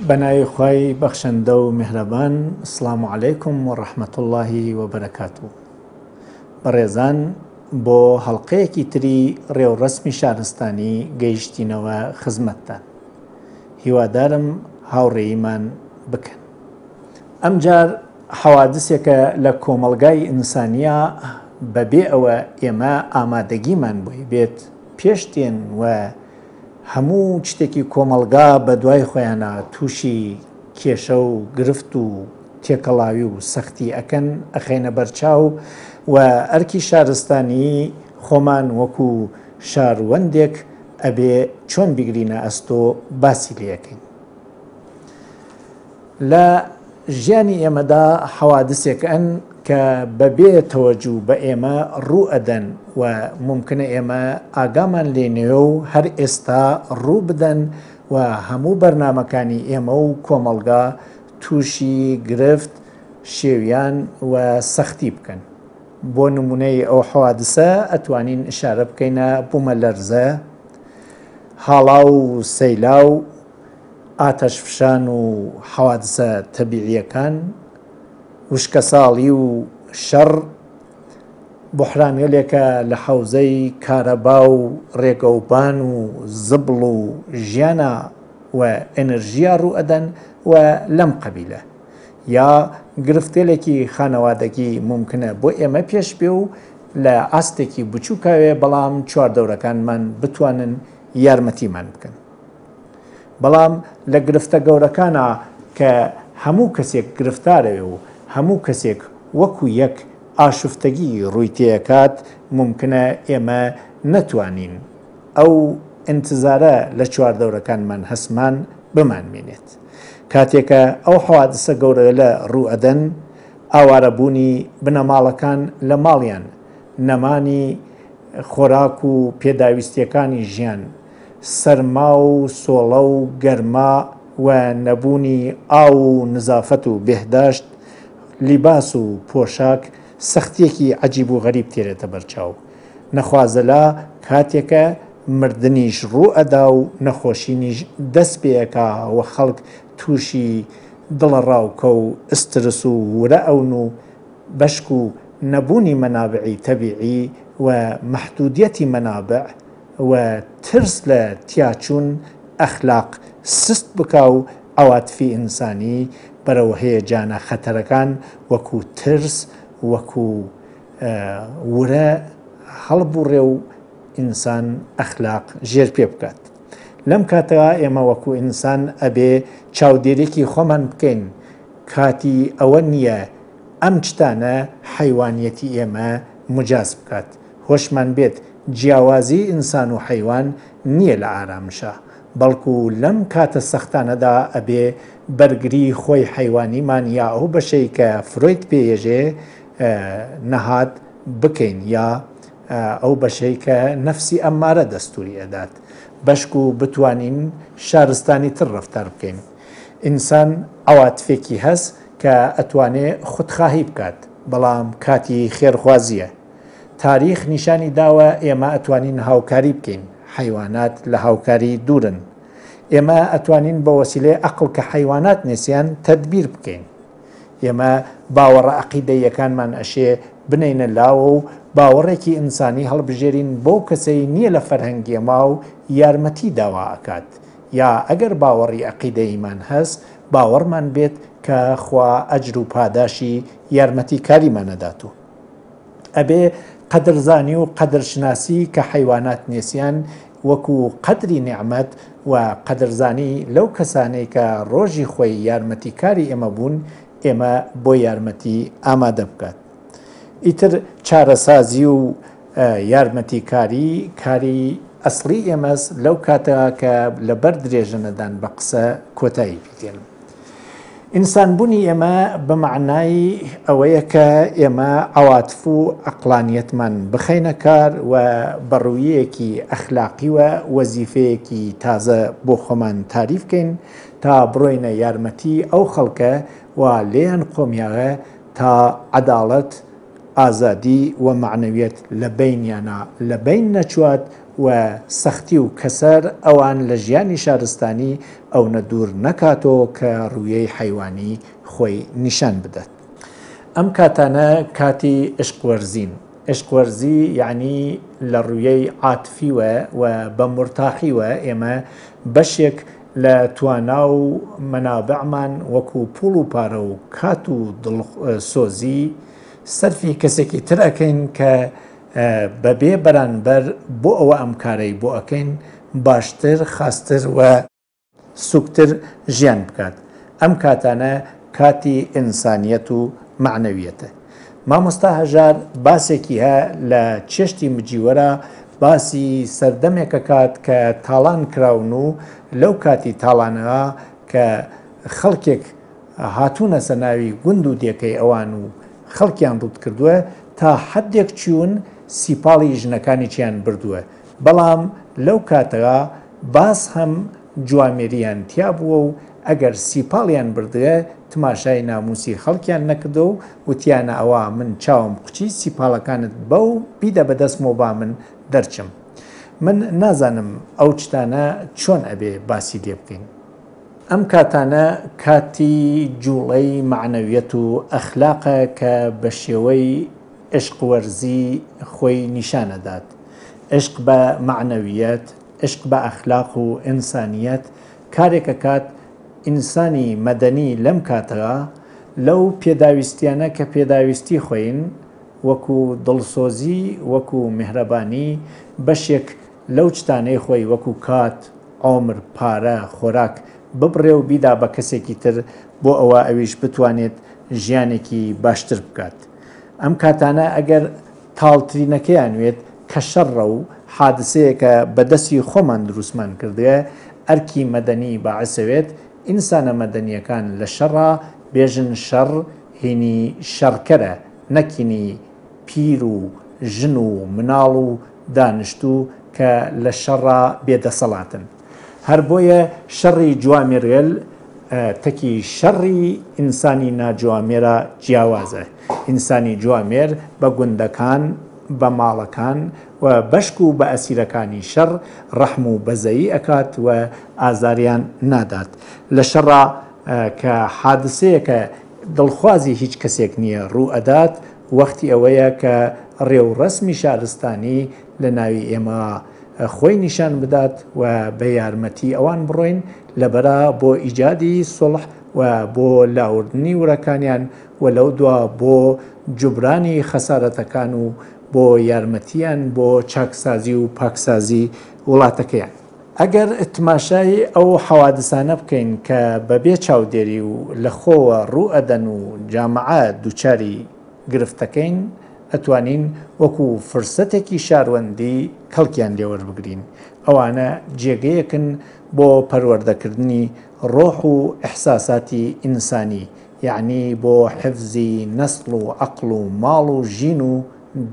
بەناوی خوای بەخشندە و میهرەبان سڵام علیکم و رحمة اللە و بەرەکاتو بەڕێزان بۆ هەڵقەیەکی تری ڕێوڕەسمی شارستانی گەیشتینەوە خزمەتتان هیوادارم هاوڕێیمان بکەن ئەمجار حەوادسێکە لە کۆمەڵگای ئینسانیا بەبێ ئەوە ئێمە ئامادەگیمان بۆی بێت پێش دێن و هەموو شتێکی کۆمەڵگا بە دوای خۆیانا تووشی کێشە و گرفت و تێکەڵاوی و سەختی ئەکەن ئەخەینە بەرچاو و ئەرکی شارستانیی خۆمان وەکوو شاروەندێک ئەبێ چۆن بیگرینە ئەستۆ باسی لێ ئەکەین. لە ژیانی ئێمەدا حەوادسێک ئەن کە بە بێ تەوەجو بە ئێمە ڕوو ئەدەن و مومکنە ئێمە ئاگامان لێ نەوێ و هەر ئێستا ڕوو بدەن و هەموو بەرنامەکانی ئێمە و کۆمەڵگا تووشی گرفت، شێویان و سەختی بکەن. بۆ نموونەی ئەو حەوادسە ئەتوانین ئشارە بکەینە بوومەلەرزە، هاڵاو و سەیلاو، ئاتەشفشان و حەوادسە تەبیعییەکان، وشکەساڵی و شەڕ، بوحرانگەلێکە لە حەوزەی کارەبا و ڕێگەوبان و زبڵ و ژیانا و ئێنرژیا ڕوو ئەدەن و لەم قەبیلە. یا گرفتگەلێکی خانەوادەگی مومکنە بۆ ئێمە پێش بێ و لە ئاستێکی بچووکاوێ بەڵام چواردەورەکانمان بتوانن یارمەتیمان بکەن. بەڵام لە گرفتە گەورەکانا کە هەموو کەسێک گرفتارەوێ و هەموو کەسێک وەکو یەک ئاشوفتەگی ڕووی تێئەکات مومکنە ئێمە نەتوانین ئەو ئینتزارە لە چواردەورەکانمان هەسمان بمانمێنێت. کاتێکە ئەو حەوادسە گەورەێلە ڕوو ئەدەن، ئاوارەبوونی بنەماڵەکان لە ماڵیان، نەمانی خۆراک و پێداویستیەکانی ژیان، سەرما و سۆڵە و گەرما و نەبوونی ئاو و نزافەت و بێهداشت، لیباس و پۆشاک سەختیەکی عەجیب و غەریب تێرێتە بەرچاو. نەخوازەلا کاتێکە مردنیش ڕوو ئەدا و نەخۆشینیش دەس پێ ئەکا و خەڵک تووشی دڵەڕاوکە و ئسترس و ورە ئەون و بەشک و نەبوونی مەنابعی تەبیعی و مەحدودیەتی مەنابع و ترس لە تیاچوون ئەخلاق سست بکا و عەواتفی ئینسانی بەرەو هەیەجانە خەتەرەکان وەکوو ترس وەکوو ورە هەڵبوڕێ و ئینسان ئەخلاق ژێر پێ بکات. لەم کاتەا ئێمە وەکوو ئینسان ئەبێ چاودێریی خۆمان بکەین کاتی ئەوە نییە ئەم چتانە حەیوانیەتی ئێمە مجاز بکات. هۆشمان بێت جیاوازی ئینسان و حەیوان نییە لە ئارامشا، بەڵکو لەم کاتە سەختانەدا ئەبێ بەرگری خۆی حەیوانیمان یا ئەو بەشەی کە فرۆید پێ یەژێ نەهات بکەین یا ئەو بەشەی کە نەفسی ئەممارە دەستوری ئەدات بەشکو بتوانین شارستانی تر ڕەفتار بکەین. ئینسان عەواتفێکی هەس کە ئەتوانێ خودخواهی بکات بەڵام کاتی خێرخوازیە. تاریخ نیشانی داوە ئێمە ئەتوانین هاوکاری بکەین، حەیوانات لە هاوکاری دوورن. ئێمە ئەتوانین بە وەسیلەی ئەقڵ کە حەیوانات نێسیان تەدبیر بکەین. ئێمە باوەڕە عەقیدەییەکانمان ئەشێ بنێینە لاوە و باوەڕێکی ئینسانی هەڵبژێرین بەو کەسەی نییە لە فەرهەنگ ئێمە و یارمەتی داوا ئەکات. یا ئەگەر باوەڕی عەقیدەییمان هەس باوەڕمان بێت کە خوا ئەجر و پاداشی یارمەتیکاریمان ئەدات و. ئەبێ قەدرزانی و قەدرشناسی کە حەیوانات نێسیان وەکو قەدری نیعمەت و قەدرزانی لەو کەسانەی کە ڕۆژی خۆی یارمەتیکاری ئێمە بوون ئێمە بۆ یارمەتی ئامادە بکات ئیتر چارەسازی و یارمەتیکاری کاری ئەسڵی ئێمەس لەو کاتە کە لەبەر درێژەنەدان بە قسە کۆتایی پێدێنم. ئینسانبوونی ئێمە بە مەعنای ئەوەیە کە ئێمە عەواتف و عەقڵانیەتمان بخەینە کار و بە ڕوویەکی ئەخلاقیوە وەزیفەیەکی تازە بۆ خۆمان تاریف کەین تا بڕۆینە یارمەتی ئەو خەڵکە وا لێیان قۆمیاوە تا عەداڵەت ئازادی و مەعنەویەت لە بەینیانا لە بەین نەچوات و سەختی و کەسەر ئەوان لە ژیانی شارستانی ئەونە دوور نەکاتۆ کە ڕوویەی حەیوانی خۆی نیشان بدات. ئەم کاتانە کاتی عشق وەرزین. عشق وەرزی یەعنی لە ڕوویەی عاتفیوە و بە مورتاحیوە ئێمە بەشێک لە توانا و مەنابعمان وەکو پوڵ و پارە و کات و دڵسۆزی سەرفی کەسێکی تر ئەکەین کە بەبێ بەرانبەر بۆ ئەوە ئەم کارەی بۆ ئەکەین باشتر، خاستر و سوکتر ژیان بکات. ئەم کاتانە کاتی ئینسانیەت و مەعنەویەتە. مامۆستا هەژار باسێکی هە لە چێشتی مجیوەرا باسی سەردەمێک ئەکات کە تاڵان کراون و لەو کاتی تاڵانەا کە خەڵکێک هاتوونەسە ناوی گوند و دێکەی ئەوان و خەڵکیان ڕووت کردووە تا حەدێک چوون سیپاڵی ژنەکانیچیان بردووە بەڵام لەو کاتەا باس هەم جوامێریان تیا بووە و ئەگەر سیپاڵیان بردگە تماشای ناموسی خەڵکیان نەکردوە و وتیانە ئەوا من چاوم قوچی سیپاڵەکانت بە و بیدە بە دەستمەوە با من دەرچم. من نازانم ئەو چتانە چۆن ئەبێ باسی لێ بکەین. ئەم کاتانە کاتی جوڵەی مەعنەویەت و ئەخلاقە کە بە شێوەی عشق وەرزی خۆی نیشان ئەدات. عشق بە مەعنەویەت، عشق بە ئەخلاق و ئینسانیەت کارێک ئەکات ئینسانی مەدەنی لەم کاتەا لەو پێداویستیانە کە پێداویستی خۆین وەکو دڵسۆزی وەکو میهرەبانی بەشێک لەو چتانەی خۆی وەکو کات، عومر، پارە، خۆراک ببڕێ و بیدا بە کەسێکی تر بۆ ئەوە ئەویش بتوانێت ژیانێکی باشتر بکات. ئەم کاتانە ئەگەر تاڵترینەکەیان وێت کە شەڕە و حادسەیەکە بە دەستی خۆمان دروستمان کردگە، ئەرکی مەدەنی باعسەوێت ئینسانە مەدەنیەکان لە شەڕا بێژن شەڕ هینی شەڕکەرە نەک هینی پیر و ژن و مناڵ و دانشتوو کە لە شەڕا بێ دەسەڵاتن. هەر بۆیە شەڕی جوامێرگەل تەکی شەڕی ئینسانی ناجوامێرا جیاوازە. ئینسانی جوامێر بە گوندەکان، بە ماڵەکان و بەشک و بە ئەسیرەکانی شەڕ ڕەحم و بەزەیی ئەکات و ئازاریان نادات. لە شەڕا کە حادسەیەکە دڵخوازی هیچ کەسێک نییە ڕوو ئەدات، وەختی ئەوەیە کە ڕێوڕەسمی شارستانی لە ناوی ئێمە خۆی نیشان بدات و بە یارمەتی ئەوان بڕۆین لەبەرا بۆ ئیجادی سوڵح و بۆ لاوردنی ورەکانیان و لەودوا بۆ جوبرانی خەسارەتەکان و بۆ یارمەتیان بۆ چاکسازی و پاکسازی وڵاتەکەیان. ئەگەر تماشای ئەو حەوادسانە بکەین کە بە بێ چاودێری و لە خۆوە ڕوو ئەدەن و جامعە دووچاری گرفتەکەین ئەتوانین وەکو فرسەتێکی شاروەندی کەڵکیان لێوەربگرین. ئەوانە جێگەیەکن بۆ پەروەردەکردنی ڕۆح و ئیحساساتی ئینسانی، یەعنی بۆ حفزی نەسڵ و عەقڵ و ماڵ و ژین و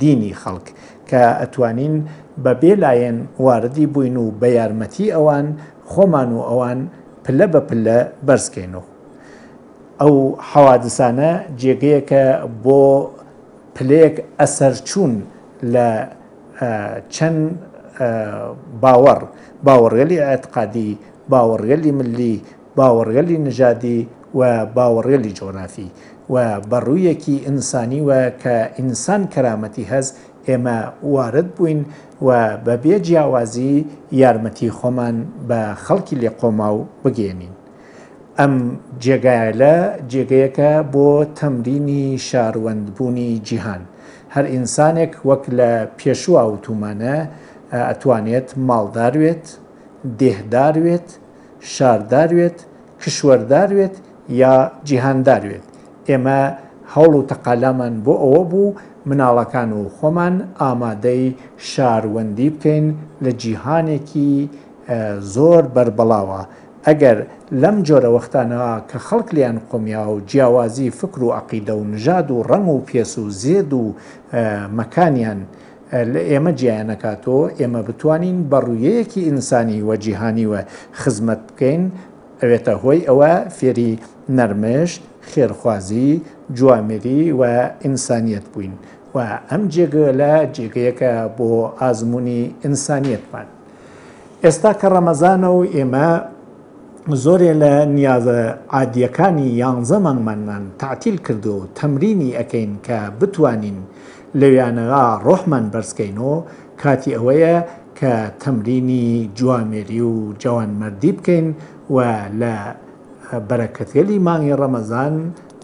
دینی خەڵک، کە ئەتوانین بە بێ لایەن واردی بووین و بە یارمەتی ئەوان خۆمان و ئەوان پلە بە پلە بەرزکەینەوە. ئەو حەوادسانە جێگەیەکە بۆ پلەیەک ئەسەرچوون لە چەند باوەڕ، باوەڕگەلی ئیعتقادی، باوەڕگەلی ملی، باوەڕگەلی نژادی و باوەڕگەلی جوغرافی و بە ڕوویەکی ئینسانیوە کە ئینسان کەرامەتی هەس ئێمە وارد بووین و بە بێ جیاوازی یارمەتی خۆمان بە خەڵکی لێقۆماو بگەیەنین. ئەم جێگایەلە جێگەیەکە بۆ تەمرینی شاروەندبوونی جیهان. هەر ئینسانێک وەک لە پێشووا وتوومانە ئەتوانێت ماڵدار وێت، دێهدار وێت، شاردار وێت، کشوەردار وێت یا جیهاندار وێت. ئێمە هەوڵ و تەقالامان بۆ ئەوە بوو مناڵەکان و خۆمان ئامادەی شاروەندی بکەین لە جیهانێکی زۆر بەربڵاوە ئەگەر لەم جۆرە وەختانە کە خەڵک لێیان قۆمیا و جیاوازی فکر و عەقیدە و نژاد و ڕەنگ و پێس و زێد و مەکانیان لە ئێمە جیایانەکاتۆ ئێمە بتوانین بە ڕوویەیەکی ئینسانی و جیهانیوە خزمەت بکەین ئەوێتە هۆی ئەوە فێری نەرمش، خێرخوازی، جوامێری و ئینسانیەت بووین. و ئەم جێگەلە جێگەیەکە بۆ ئازموونی ئینسانیەتمان. ئێستا کە ڕەمەزانە و ئێمە زۆرێ لە نیازە عادیەکانی یانزە مانگمانمان تەعتیل کردو و تەمرینی ئەکەین کە بتوانین لەویانەا ڕۆحمان بەرزکەین و کاتی ئەوەیە کە تەمرینی جوامێری و جەوانمەردی بکەین و لە بەرەکەتگەلی مانگی ڕەمەزان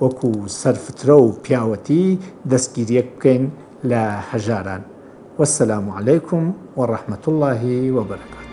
وەکو سەرفترە و پیاوەتی دەستگیریەک بکەین لە هەژاران. والسلام علیکم و رحمە اللە و برکاته.